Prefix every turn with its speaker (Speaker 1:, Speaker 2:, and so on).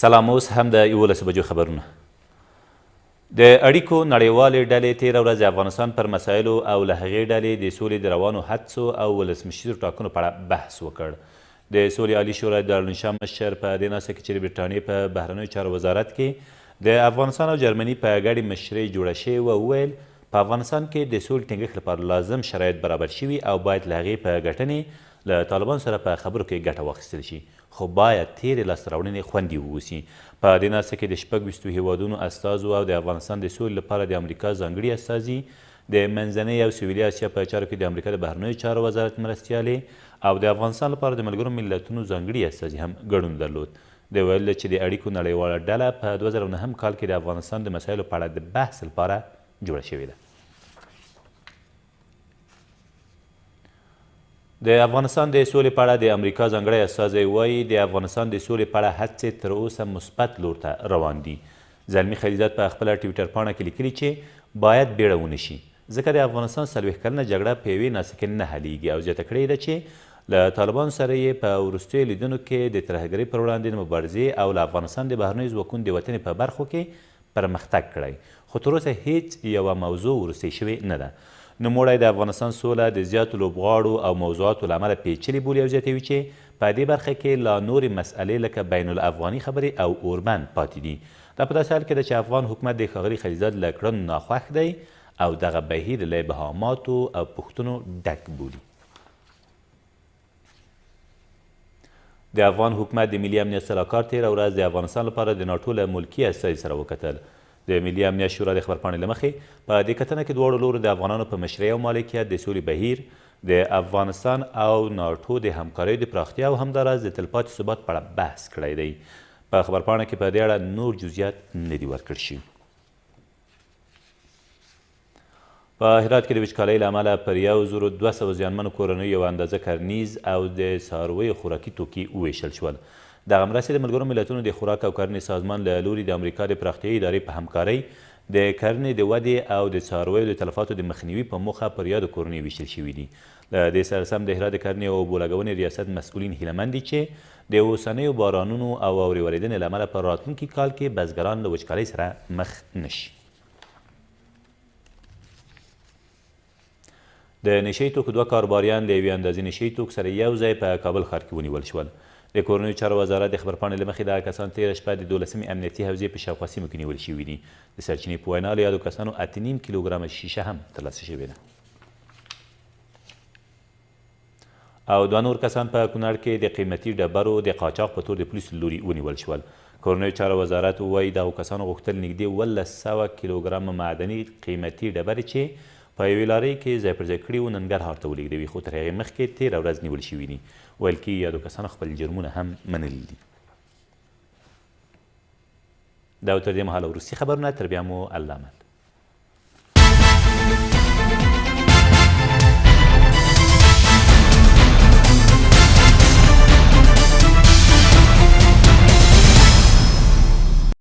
Speaker 1: سلام، اوس هم د 11 بجو خبرونه. د اړیکو نړیوالې ډلې تېره ورځ د افغانستان پر مسایلو او له هغې ډلې د سولې د روانو هڅو او ولسمشریزو ټاکنو په اړه بحث وکړ. د سولې عالي شورا د دارالانشا مشر په دې ناسته کې چې د برېټانیې په بهرنیو چارو وزارت کې د افغانستان او جرمني په ګډې مشرۍ جوړه شوې وه وویل، په افغانستان کې د سولې ټینګښت لپاره لازم شرایط برابر شوي او باید له هغې په ګټنې له طالبانو سره په خبرو کې ګټه واخیستل شي، خو باید تېرې لاسته راوړنې خوندي واوسي. په دې ناسته کې د 26 هېوادونو استازو او د افغانستان د سولې لپاره د امریکا ځانګړي استازي، د منځنۍ او سویلي اسیا په چارو کې د امریکا د بهرنیو چارو وزارت مرستیالې او د افغانستان لپاره د ملګرو ملتونو ځانګړي استازي هم ګډون درلود. د ویلو ده چې د اړیکو نړیواله ډله په 2009 کال کې د افغانستان د مسایلو په اړه د بحث لپاره جوړه شوې ده. د افغانستان د سولې په اړه د امریکا ځانګړی استازی وايي، د افغانستان د سولې په اړه هڅې تر اوسه مثبت لور ته روان دي. زلمي خلیلزاد په خپله ټویټر پاڼه کې لیکلي چې باید بیړه ونه شي، ځکه د افغانستان 40 کلنه جګړه په یوې ناستې کې نه حلیږي او زیاته کړې ده چې له طالبانو سره یې په وروستیو لیدنو کې د ترهګرۍ پر وړاندې د مبارزې او له افغانستان د بهرنیو ځواکونو د وتنې په برخو کې پرمختګ کړی، خو تر اوسه هیڅ یوه موضوع وروستۍ شوې نه ده. نوموړی د افغانستان سوله د زیاتو لوبغاړو او موضوعاتو له امله پېچلې بولي او زیاتوي چې په دې برخه کې لا نورې مسئلې لکه بین الافغاني خبرې او اوربند پاتې دي. دا په داسې حال کې ده چې افغان حکومت د ښاغلي خلیلزاد له کړنو ناخوښ دی او دغه بهیر له ابهاماتو او پوښتنو ډک بولي. د افغان حکومت د ملي امنیت سلاکار تېره ورځ د افغانستان لپاره د ناټو له ملکي استازي سره وکتل. د ملي امنیت شورا د خبرپاڼې له مخې، په دې کتنه کې دواړو لورو د افغانانو په مشرۍ او مالکیت د سولې بهیر، د افغانستان او ناټو د همکاریو د پراختیا او همداراز د تلپاتې ثبات په اړه بحث کړی دی. په خبرپاڼه کې په دې اړه نور جزییات نه دي ورکړل شوي. په هرات کې د وچکالۍ له امله پر 1200 زیانمنو کورنیو یوه اندازه کرنیز او د څارویو خوراکي توکي وویشل شول. دغه مرستې د ملګرو ملتونو د خوراک او کرنې سازمان له لوري د امریکا د پراختیايي ادارې په همکارۍ د کرنې د ودې او د څارویو د تلفاتو د مخنیوي په موخه پر یادو کورنیو ویشل شوي دي. له دې سره سم د هرات د کرنې او اوبولګونې ریاست مسؤلین هیله من دي چې د اوسنیو بارانونو او واورې ورېدنې له امله په راتلونکي کال کې بزګران له وچکالۍ سره مخ نه شي. د نشه يي توکو دوه کاروباریان له یوې اندازې نشه يي توکو سره یو ځای په کابل ښار کې ونیول شول. د کورنیو چارو وزارت د خبرپاڼې له مخې دغه کسان تېره شپه د دولسمې امنیتي حوزې په شاوخوا سیمو کې نیول شوي دي. د سرچینې په وینا له یادو کسانو 8.5 کیلوګرامه شیشه هم ترلاسه شوې ده. او دوه نور کسان په کونړ کې د قیمتي ډبرو د قاچاق په تور د پولیسو له لوري ونیول شول. کورنیو چارو وزارت وایي دغو کسانو غوښتل نږدې 1700 کیلوګرامه معدني قیمتي ډبرې چې په یوې لارۍ کې ځای پر ځای کړي وو ننګرهار ته ولېږدوي، خو تر هغې مخکې تېره ورځ نیول شوي دي. ویل کېږي یادو کسانو خپل جرمونه هم منلي دي. دا و تر دې مهاله وروستي خبرونه، تر بیا مو الله مل.